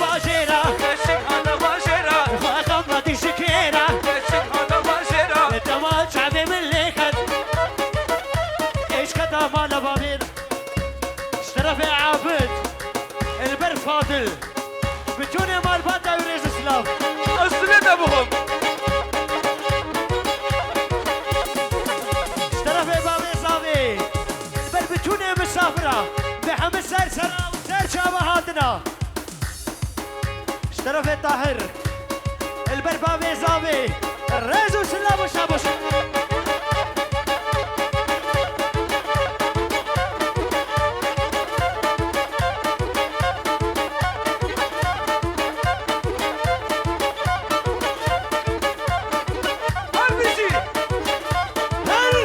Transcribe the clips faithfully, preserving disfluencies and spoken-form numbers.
Bajêra. Xeşik hate bajêra. Xwe xem ve dîşikêra. Xeşik hate bajêra. Dema çavê min lê xet. Êşka da mala bavê. Ji terefê Abid. Li ber Fadil. Bitûnê malbata wî rêz û silav. Ez divê te bixwim. Ji terefê bavê zavê. Li ber bitûnê misafira. Bi hemî ser sera û ser çava hatina. Ji terefê Tahir, li ber bavê zavê, rêz û silav û şabaş. Her bijî! Her!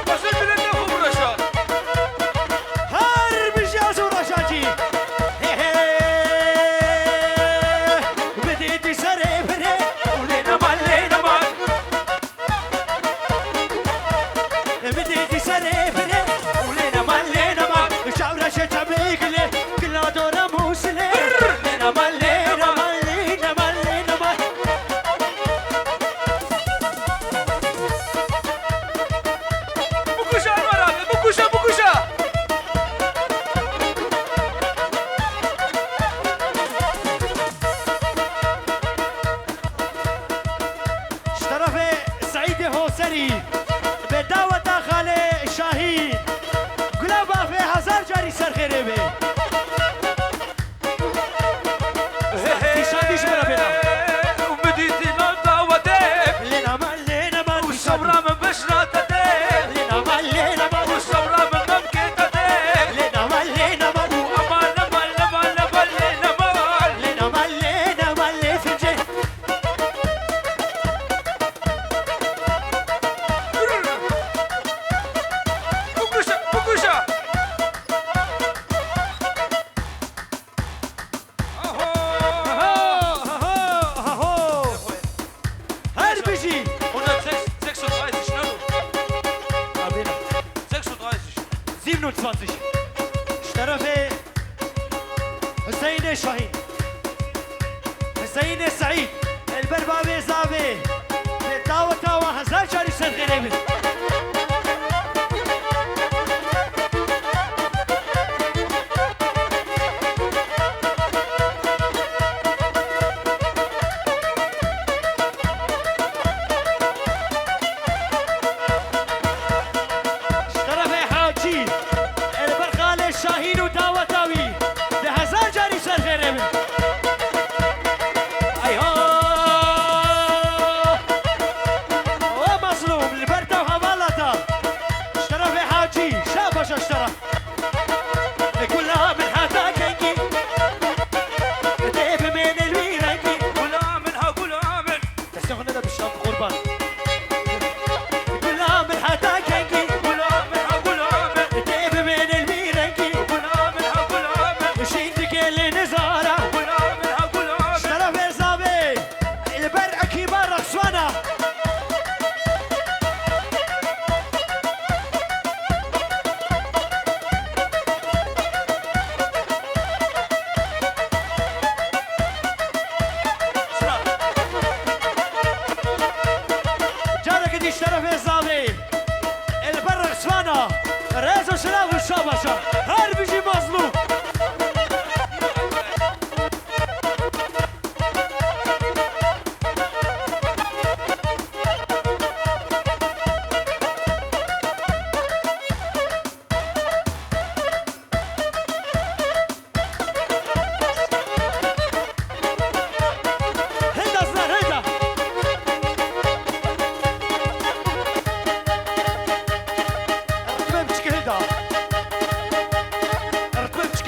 Başa milletê xwe bireşa. Her bijî Azor Ajancî. He he. Bidê di serê birê. Lê neman, lê neman. Bidê di serê birê. Lê neman, lê neman. Çawreşe çemê gilê. Gila dora mûsilê. Lê neman, lê neman, lê neman, lê neman. Bikuşa Enver abi, bikuşa, bikuşa. Ji terefê Seîdê Hoserî, bi daweta xalê Şahîn, gula bavê hezar carî ser xêrê be. Dîşan dîş bira bêra. Umidî tîna dawetê. Lê nama, lê nama, û dîşan dîş. Sabra min beşna te de. Lê nama, lê nama. Û sabra min memkê te de. Lê nama, lê nama. Û ama lema, lema, lema, lê nama. Lê nama, lê nama, lê fincê. Bikuşa, bikuşa. Aho! Aho! Aho! Aho! Her bijî! Hundertsechsunddreißig, ne? Abêne. Sechsunddreißig. Siebenundzwanzig. Ji terefê Hüseyinê Şahîn. Hüseyinê Seîd. Li ber bavê zavê. Bê tawa tawa hezar carî ser xêrê bin. Ji terefê Hacî, li ber xalê Şahîn û daweta wî, di hezar carî ser xêrê bin. Eyha! O Mazlûm, li ber te û hevala te. Ji terefê Hacî, şabaş ji te re. Gula min heta kengî, tê bimêne li wî rengî. Gula min ha, gula min. Destê xwe nede bi şan qurban. Gula min heta kengî. Gula min ha, gula min. Tê bimêne li wî rengî. Gula min ha, gula min. Şîn dike lê nizara. Gula min ha, gula min. Ji terefê zavê. Li ber ekîba rexswana. Careke dî ji terefê zavê. Li ber rexswana. Rêz û silav û şabaşa. Her bijî Mazlûm. Hilda Zinar, Hilda. Ritmê biçik Hilda. Ritmê biçik.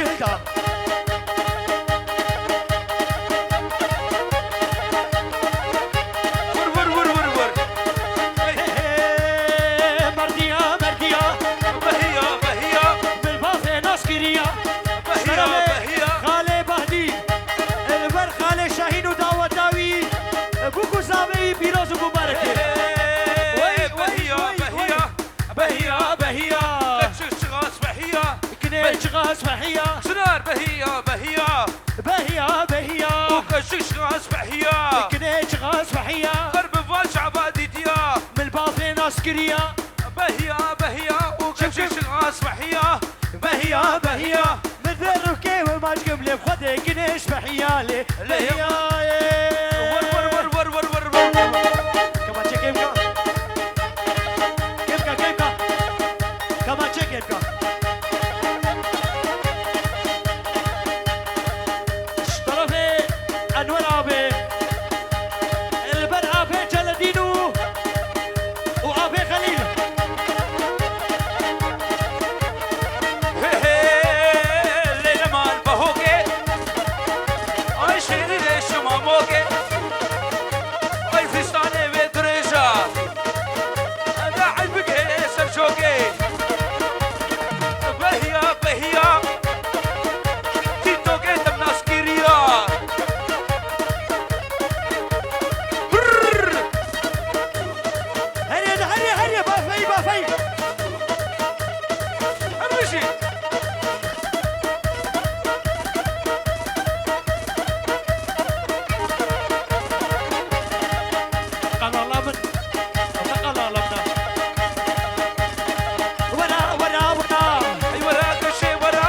Çiqas behiya. Kinê çiqas behiya. Ber bi van çava dîtiya. Min bavê nas kiriya. Behiya, behiya û Çim, çim. Kevşê çiqas behiya. Behiya, behiya. Min vê rûkê we maçkim lê xwedê kinê ji behiya lê. Lê ya. Behiya ye. Wer, wer, wer. Kemaçe kêmka. Kêmka, kêmka. Kemaçe kêmka. Ji terefê Enwer abi, li ber apê Celedîn û, û apê Xelîl. He he, lê neman behokê, ay şêrî rê şima mokê, ay fistanê vê dirêja. Eda ey bigihê ser çokê. Behiya, behiya. TikTokê te nas kiriya. Brrr. Herê, herê, herê, bafey, bafey. Em bijî. Qanala min. Ew ne qanala min e. Wera, wera, wera. Ey wera, keşê wera.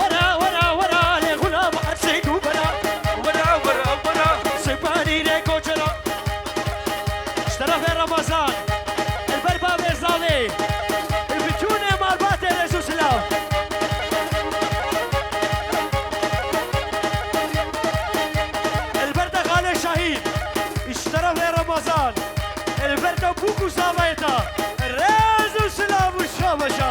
Wera, wera, wera. Lê xulam her şey du wera. Wera, wera, wera. Sepanî ne koçera. Ji terefê Remezan, li ber bavê Zalê, li bitûnê malbatê rêz û silav. Li ber te Xalê Şahîn, ji terefê Remezan, li ber te bûk û zavayê te, rêz û silav û şabaşa.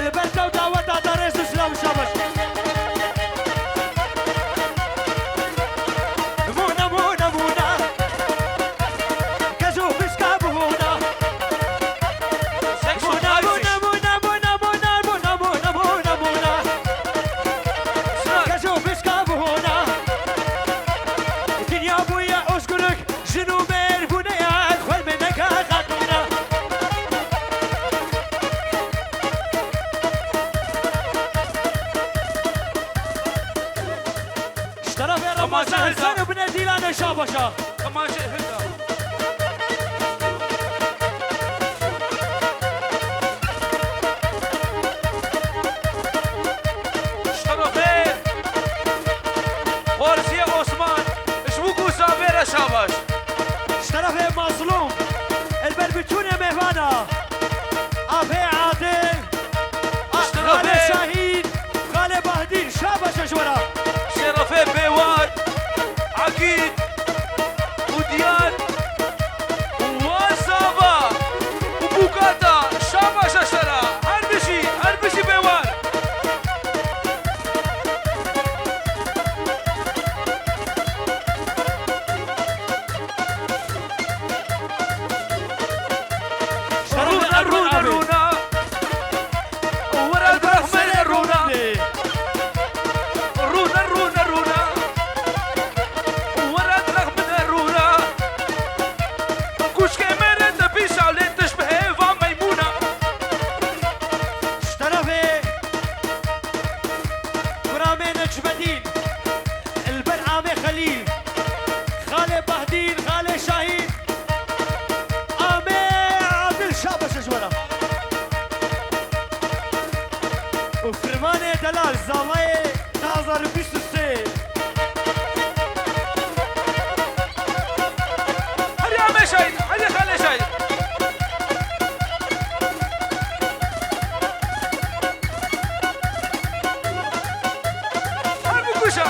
Li ber te û daweta te rêz û silav û şabaş. Mûna, mûna, mûna. Kez û bişka bûna. Mûna, mûna, mûna. Kez û bişka bûna. Dinya bûye ozgurlik. Jin û mêr bûne ya xwelmê neke xatûna. Ji terefê Ramazan ser û binê dîlanê şabaşa. Qemaşê hilda. Ji terefê Xwarziyê Osman, ji bo ku zavê re şabaş. Ji terefê Mazlûm, li ber bitûnê mêvana. Apê Adil, Ji terefê Xalê Şahîn, Xalê Bahdîn, şabaş ji we re. Şerefê Bêwar, Egîd û Diyar. Wa zava û bûkata şabaşa şera. Her bijî, her bijî bêwar. Rûna, rûna, rûna. Were direxmine rûna. Rûne, rûne, rûne. Were direxmine rûne. Kuşkê me re te bîsa lê tişt bi hêva meymûna. Ji terefê Kuramê Necmedîn, li ber Amê Xelîl, Xalê Bahdîn, Xalê Şahîn, Amê Adil şabaş ji we re. Û Firmanê Delal, zavayê du hazar û bîst û sê. Hadi Amê Şahîn, hadi Xalê Şahîn. Her bikuşa.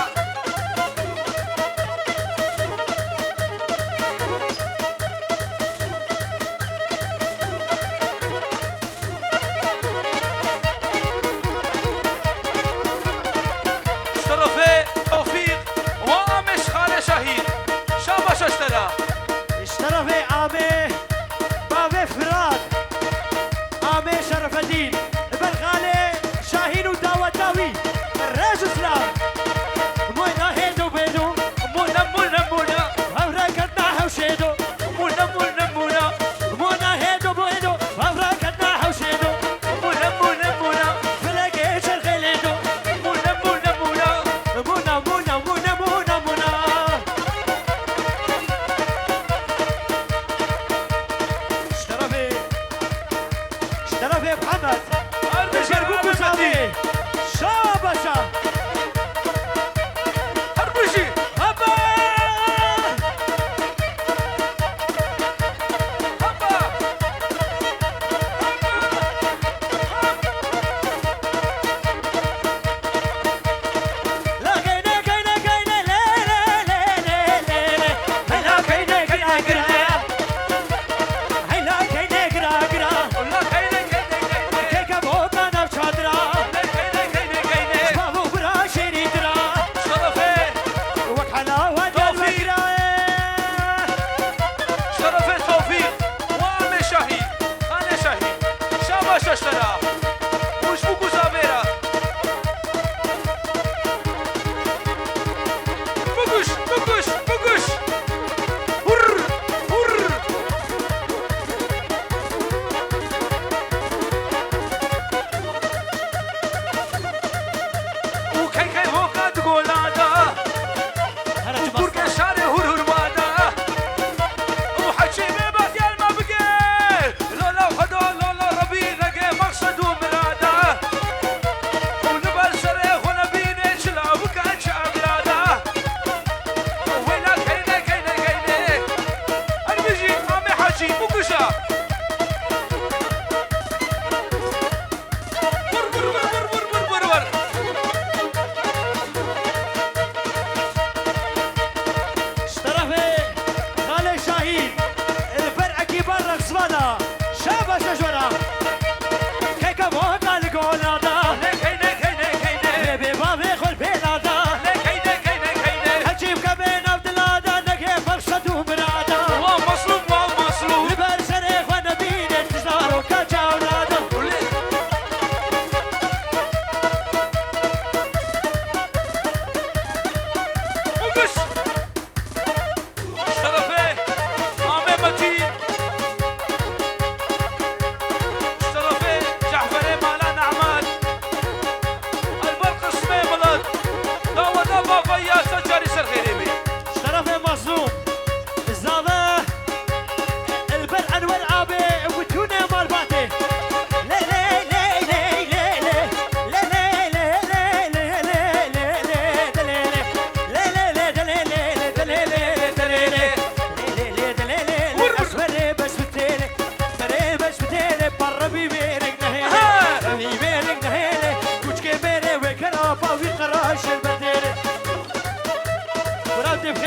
Ji terefê Tewfîq, wa Amê ji Xalê Şahîn. Şabaş ji te re. Ji terefê Amê, bavê Firat, Amê Şerefedîn, ber Xalê Şahîn û daweta wî. Rêz û silav.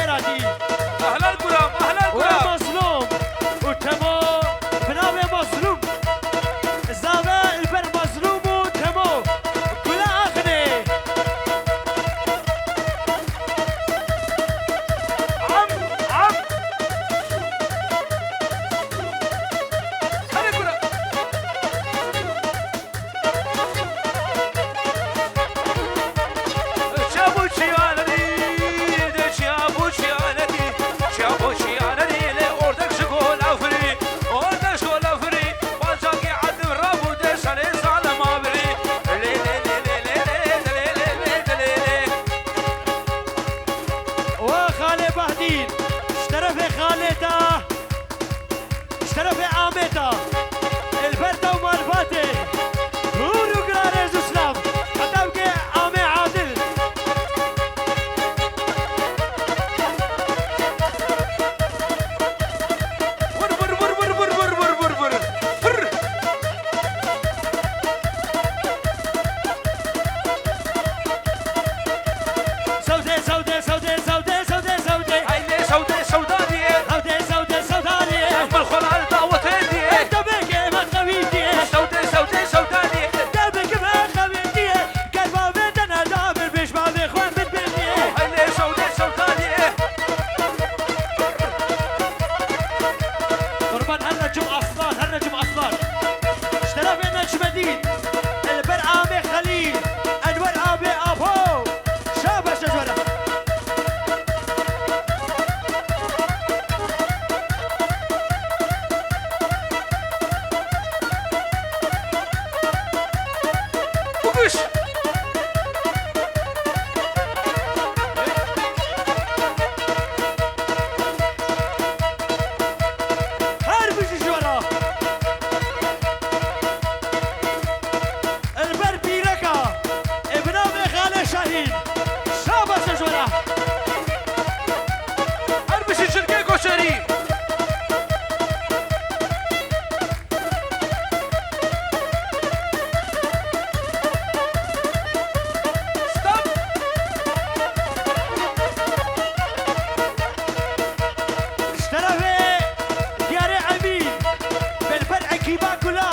Ahlan guram, ahlan guram. Mazlûm û Temo, bi navê Mazlûm. Zave li ber Mazlûm û Temo. Kula axinê. Am, am. Hadi guram. Çabuçiyaneri de çabuçiyaneri, çabuçiyaneri le ordek ji golafiri, ordek ji golafiri, bacaki adim rabu de şale zalem aviri. Le, le, le. Wa xalê Bahdîn, ji terefê xalê te. Ji terefê Amêta, li ber te û malbatê, hûr û gura rêz û silav, heta wike Amê Adil. Vur, vur, vur. Sewdê, sewdê, sewdê, sewdê, sewdê, sewdê. Eynê sewdê, sewdaliyê. Sewdê, sewdê, sewdaliyê. Em bi xwe li dawetê diyê. Em debê ke me xewî diyê. Sewdê, sewdê, sewdaliyê. Debê ke me xewî diyê. Ger bavê te neda min bêj bavê xwe min bêjiyê. Eynê sewdê, sewdaliyê. Qurban her Necim Aslan, her Necim Aslan. Ji terefê Necmedîn, li ber Amê Xelîl, Enwer Abê Apo. Şabaş ji we re. Bikuş. Her bijî ji we re. Li ber pîreka, ê bi navê Xalê Şahîn. Şabaş ji we re. Her bijî çirkê koçerî. Stop! Ji terefê Diyarê Emîn, belber ekîba Gula.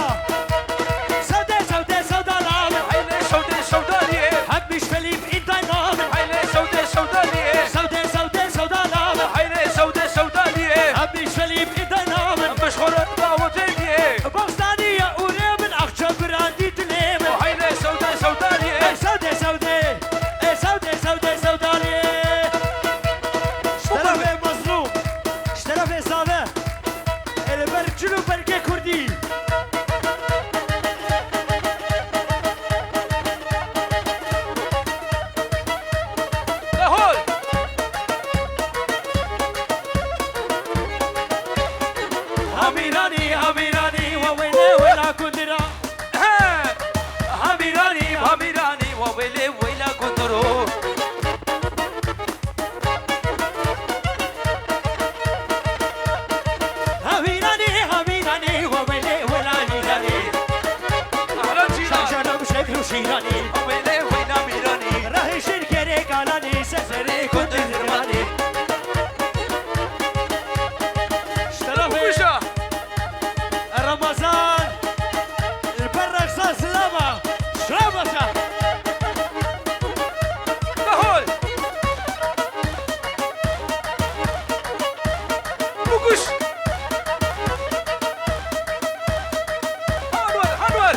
Sewde, sewde, sewda lal. Heynê sewde, sewda liyê. Hep miş felîm întay name. Heynê sewde, sewda liyê. Sewde, sewde, sewda lal. Heynê sewde, sewda liyê. Hep miş felîm întay name. Em bi ji xwe re dawetê diyê. Bostaniye û rê min axçe birandî dilê min. Heynê sewde, sewda liyê. Ey sewde, sewde. Ey sewde, sewde, sewda liyê. Ji terefê Mazlûm. Ji terefê Zave. Ê li ber cil û bergê kurdî. Dehol! Hamîranî, hamîranî, wa wêne wêla gundira. He! Hamîranî, hamîranî, wa wêlê wêla gundiro. Hawîranê, hawîranê, wa welê, wela hîranê. Ahlan cîran. Şaşanam şekr û şîranê. Wa welê, wela mîranê. Rahê şêr kerê kalanê, ser serê kundê hirmanê. Ji terefê Kuşa. Ramazan. Li ber reqsa zilama. Şirabaşa. Dehol. Bukuş. Hanwer, hanwer.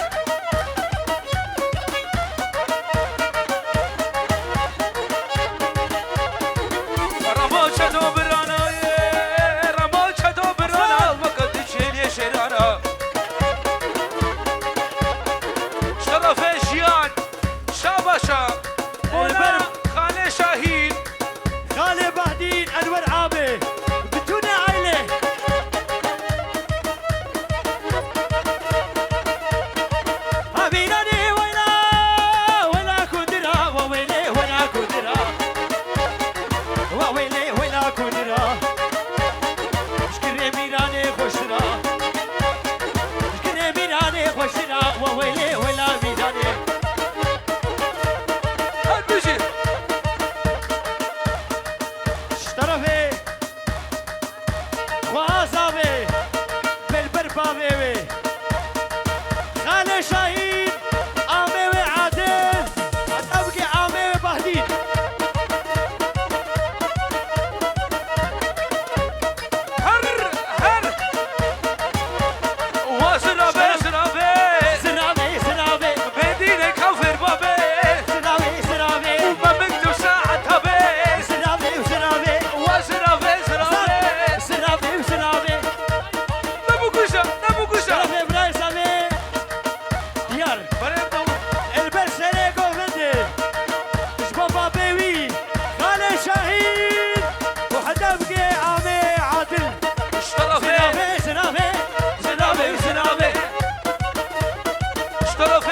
Taraf